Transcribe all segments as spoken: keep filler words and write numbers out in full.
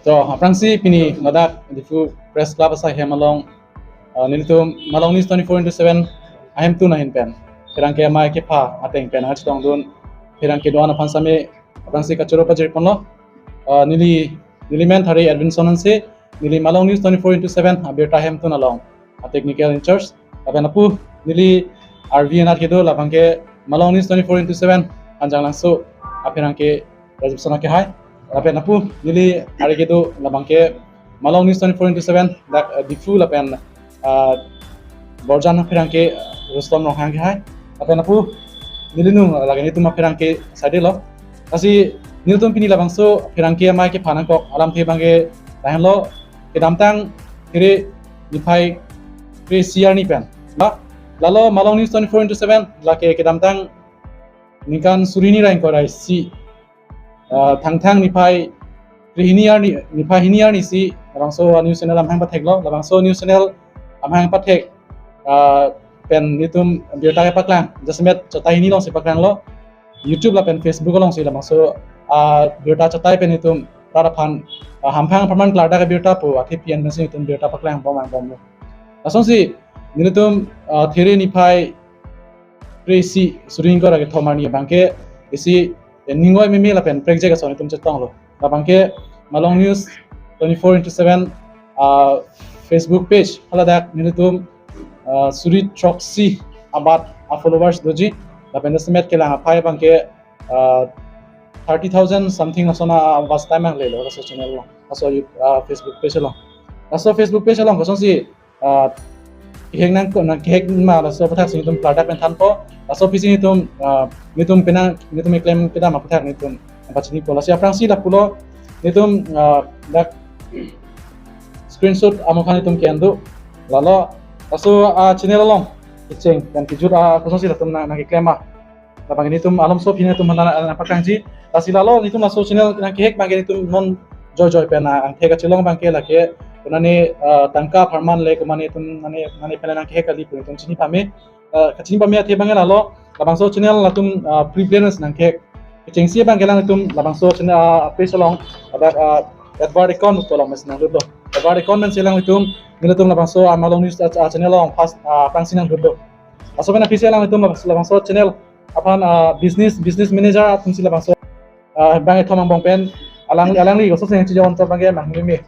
To, aphrangsi pini ladak Diphu Press Club asai hem along, uh, nelitum Malong News twenty-four into seven ahemtun ahin pen pherangke amei kepha ateng pen kachetongdun pherangke do-an aphan same aphrangsi kachoro pajir ponlo. Uh, neli, neli men Thare Edwinson Hanse, neli Malong News twenty-four into seven abirta hemtun along a technical in charge. Lapen lapu neli R V anat kedo, labangke Malong News twenty-four into seven Hanjanglangso apherangke Rajib Sona kehai. Lapen lapu neli ari kedo, labangke Malong News twenty-four into seven dak, uh, Diphu lapen, uh, Borjan apherangke Rustom Ronghang kehai. Lapen lapu neli nung, uh, lake nelitum apherangke saidelo. Lasi nelitum pini labangso pherangke amei kepha nangkok alamthe abangke lahenlo. Kedamtang Thare niphai kre-isi arni pen, ba, lalo Malong News twenty-four into seven lake kedamtang ningkan suri hini ra ingkoi ra isi, ah, Thangthang niphai kre-hini arni, niphai hini arni si labangso a news channel amahang patheklo. Labangso news channel amahang pathek, ah, pen nelitum birta kepaklang jasemet chatai hini alongsi paklanglo. YouTube lapen Facebook alongsi labangso, ah, birta chatai pen nelitum rat aphan, ah, hamphang apharman klardak abirta pu athe P N pensi nelitum birta paklang bom angbomlo. Lasonsi nelitum, ah, Thare niphai kre-isi suri ingkoi ra kethom arni abangke isi, eh, ning oi meme lapen prekjak ason nelitum chetonglo. Labangke Malong News twenty-four into seven, ah, Facebook page haladak nelitum, ah, suri throksi abat a followers doji. Lapen jasemet kelang aphai abangke, ah, thirty thousand something lason a watch time anglelo laso channel along, laso You-, ah, Facebook page along. Laso Facebook page along kosonsi, ah, kehek nang ko, nangkehek ma laso aphuthak si nelitum klardak pen thanpo. Laso aphi si nelitum, ah, nelitum penang, nelitum keklem kedam aphuthak nelitum pachinipo. Lasi aphrangsi lapulo, nelitum, ah, dak screenshot amokhan nelitum ke-en do. Lalo laso, ah, channel along kecheng pen kejut, ah, kosonsi latum nang, nangkeklem ma, labang nelitum alomso aphi nelitum aphan nang, nangpaklangji. Lasi lalo nelitum laso channel nangkehek abangke nelitum non joijoi pen, ah, angthek kachelong abangke lake konane, ah, tangka apharman le konane nelitum nane, nane pen nangkehek kali pu nelitum chini pame. Ah, kachini pame athe abangke lalo labangso channel latum, ah, preference nangkehek. Kechengsi abangke alanglitum labangso channel, ah, page along ladak, ah, advert account pu along mes nangdutlo. Advert account pensi alanglitum, nelitum labangso, ah, Malong News, ah, channel along first, ah, aphrangsi nangdutlo. Laso pen aphi si alanglitum labangso, labangso channel aphan, ah, business, business manager atumsi labangso, ah, bang kethom angbong pen alang, alangli kosonsi nangchijok ontor abangke mang meme.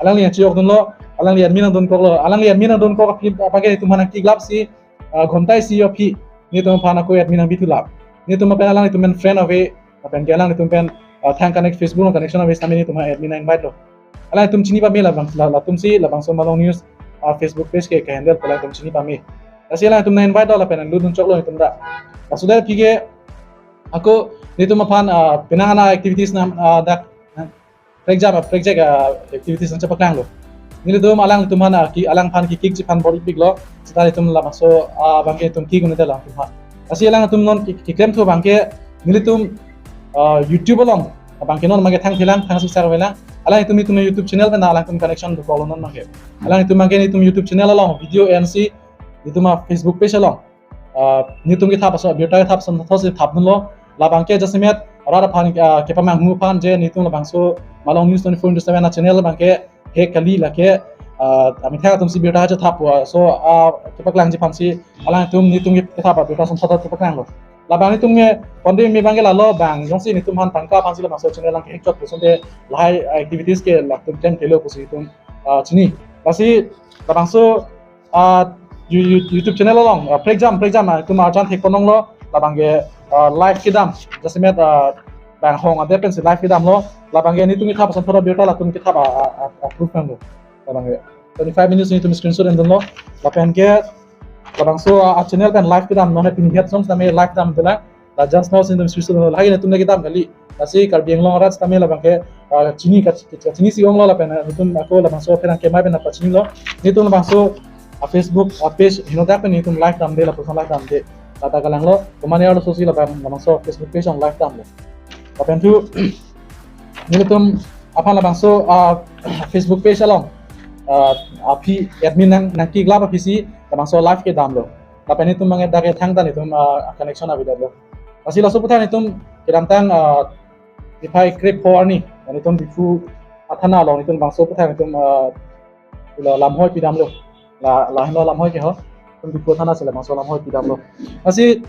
Alangli nangchijokdunlo, alangli admin nangdunkoklo, alangli admin nangdunkok aphi abangke nelitum aphan nangkeklap si, ah, ghonta isi aphi nelitum aphan ako admin nangbithu lap. Nelitum pen alanglitum pen friend ave, lapen ke alanglitum pen, ah, thang connect, Facebook along connection ave sitame nelitum aphan admin nang-invite lo. Alangtum chini pame labang, la, latumsi labangso Malong News, ah, Facebook page ke, ke-handle pu alangtum chini pame. Lasi alangtum nang-invite lo lapen nangdundun choklo nelitum dak. Laso dak aphi ke ako nelitum aphan, ah, penang ana activities nang, ah, dak, ah, prekjam, ah, prekjak, ah, activities nangchepaklanglo. Nelitum alangtum aphan, ah, ke, alangphan kekikji aphan bor-ipiklo. Seta nelitum labangso, ah, abangke nelitum kik un-edetlo alangtum aphan. Lasi alangtum non ke, keklemthu abangke nelitum, ah, YouTube along abangke non abangke thangthelang, thangsiksak avelang. Alangtum, nelitum YouTube channel pen alangtum connection dokoklo non abangke. Alangtum abangke nelitum YouTube channel along video ensi nelitum a Facebook page along, ah, nelitum kethap ason, birta kethap ason thotsi thapdunlo. Labangke jasemet rat aphan, ah, kepamanghu aphan je nelitum labangso Malong News twenty-four into seven a channel abangke hek kali lake, ah, amethang atumsi birta chethap pu aso, ah, kepaklangji aphansi alangtum nelitum kethap abirta ason thot kepaklanglo. Labang nelitum ke konde me abangke lalo bang jongsi nelitum aphan tangka aphansi labangso channel along kehek chot pu asonte lahai activities ke latum klem kelo pusi nelitum, ah, chini. Lasi labangso, ah, You-, You-, YouTube channel along, ah, prekjam, prekjam, ah, nelitum arjan thek ponlonglo, labangke, ah, live kedam, jasemet, ah, bang hong adet pensi live kedamlo, labangke nelitum kethap ason thot birta latum kethap, ah, ah, ah, approve nanglo. Labangke twenty-five minutes nelitum screenshot endunlo, lapen ke labangso, ah, a channel pen live kedam, non pini het jong sitame live damdetlang. La just now si nelitum screenshot endunlo, lahai nelitum le kedam kali. Lasi Karbi Anglong arat sitame labangke, ah, chini ka, ka, chinisi onglo lapen, ah, nelitum ako labangso pherangke amei pen nangpachinilo. Nelitum labangso, ah, Facebook, ah, page henodak pen nelitum live damde, lapuson live damde. Lata kalanglo, komane arlososi labang, labangso Facebook page along live damlo. Lapen thu nelitum aphan labangso, ah, Facebook page along, ah, aphi admin nang, nangkeklap aphisi labangso live kedamlo. Lapen nelitum abangke dak ke thangta nelitum, ah, connection avedetlo. Lasi laso aphuthak nelitum kedamtang, ah, niphai krepho arni nelitum Diphu athana along itum bangso aphuthak itum, ah, la lamhoi pidamlo. La, la heno lamhoi ke ho. Itum Diphu athana si labangso lamhoi pidamlo. Lasi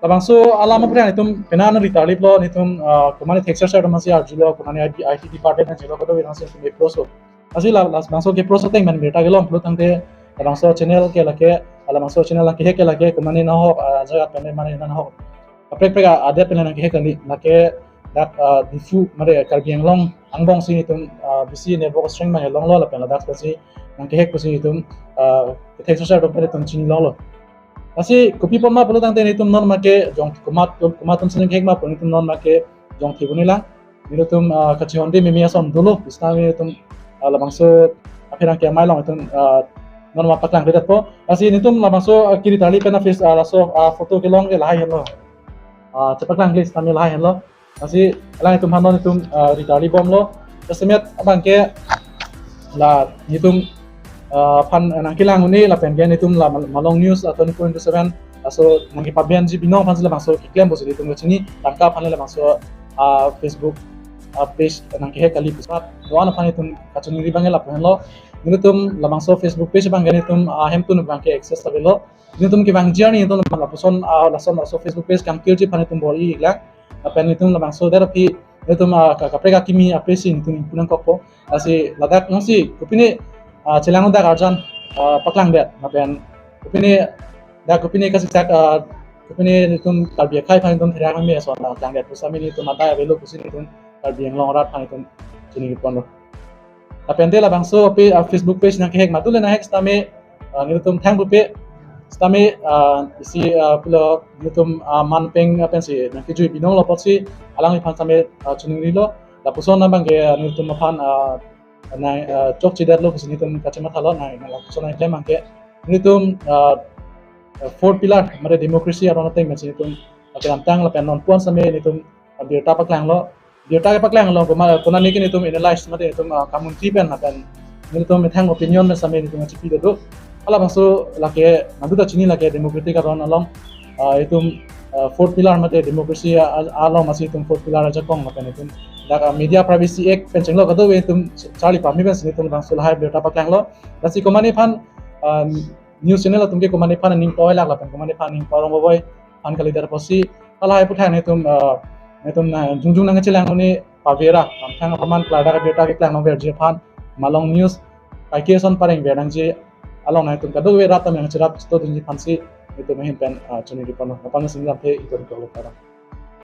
labangso alam aphuthak itum penang ri tarliplo, itum, ah, komatne thek sar sar atum si arjulo, komatne I T, I T department arjulo, kadokave nangsi itum approach lo. Lasi la, labangso ke approach ateng man birta kelong pulo tangte labangso channel ke lake, labangso channel lake hek ke lake, komatne nahok, ah, jaga pen mane nahok. Kaprek prek adet pen nangkehek kali, lake dak, ah, Diphu mare Karbi Anglong angbong si itum, ah, bisi network strength mane longlo lapen ladak si nangkehek pusi itum, ah, kethek sar sar atum pen itum chinilonglo. Lasi kopi apot ma pulo tangte itum non make jong komat, komat atum si nangkehek ma pu itum non make jongthe pu neli lang. Nelitum, ah, kachehonde meme ason dolo, sitame itum, ah, labangso apherang ke amei along itum, ah, non ma paklanglidetpo. Lasi nelitum labangso, ah, kiri tarli pen a-face, ah, laso, ah, photo kelong ke lahai henlo. Ah, chepaklang kali sitame lahai henlo. Lasi alanglitum aphan non itum, ah, ri tarlibomlo. Jasemet abang ke la nelitum, ah, aphan nangkelang un-e lapen ke nelitum la Mal-, Malong News, ah, twenty-four into seven. Laso nangkepabenji binong aphan si labangso keklem pusi nelitum kachini, tangka aphan labangso, ah, Facebook, ah, page nangkehek kali pusat. Doan aphan itum kachiningri abang ke lapu henlo. Nelitum labangso Facebook page abang ke nelitum, ah, hemtun abang ke access avelo. Nelitum kevangji arni nelitum lapuson, ah, lason laso Facebook page kangkirji aphan nelitum bor-i lang. Lapen nelitum labangso der aphi nelitum, ah, ka-, kaprek akimi apre si nelitum ingpu nangkokpo. Lasi ladak nangsi kopine, ah, chelang dak arjan, ah, paklangdet. Lapen kopine dak kopine kasiksak, ah, kopine nelitum Karbi akhei aphan nelitum therak meme ason, ah, klangdet pusitame nelitum adai avelo pusi nelitum Karbi Anglong arat aphan nelitum chiningri ponlo. Lapen te labangso ape, ah, Facebook page nangkehek madu le nangkehek sitame, ah, nelitum thang pupe sitame, ah, isi, ah, pulo nelitum, ah, man peng, ah, pensi nangkejui binonglo apotsi alangliphan sitame, ah, chiningrilo. Lapuson abang ke, ah, nelitum aphan, ah, nang, ah, chokchedetlo pusi nelitum kachemathalo, nang, nang lapuson nangklem abang ke nelitum, ah, fourth pillar mate democracy aron ateng pensi nelitum kedamtang lapen non pu-an sitame nelitum, ah, birta paklanglo. Birta kepaklanglo, koma, konane ke nelitum analyze mate nelitum, ah, community pen lapen nelitum methang opinion pen sitame nelitum chipi do. Halabangso lake madu ta chini lake democratic aron along, ah, itum, ah, fourth pillar mate democracy, ah, ah, along masi itum fourth pillar ajakong lapen itum dak, ah, Media Privacy Act pen chenglo kadokave itum charli pame pensi nelitum labangso lahai birta paklanglo. Lasi komatne aphan, ah, news channel atum ke komatne aphan aning poi lak lapen komatne aphan aning porong boboi aphan kalidet apotsi halahai aphuthak nelitum, ah, nelitum na jongjung nangchelang un-e pavera, nangthang apharman klardak abirta keklang nangverji aphan Malong News kaike ason pareng ver nangji along nangtum kadokave rat atum nangcherap chito dunji aphansi nelitum ahin pen, ah, chiningri ponlo. Lapen nangsingjam the itum kolo parang.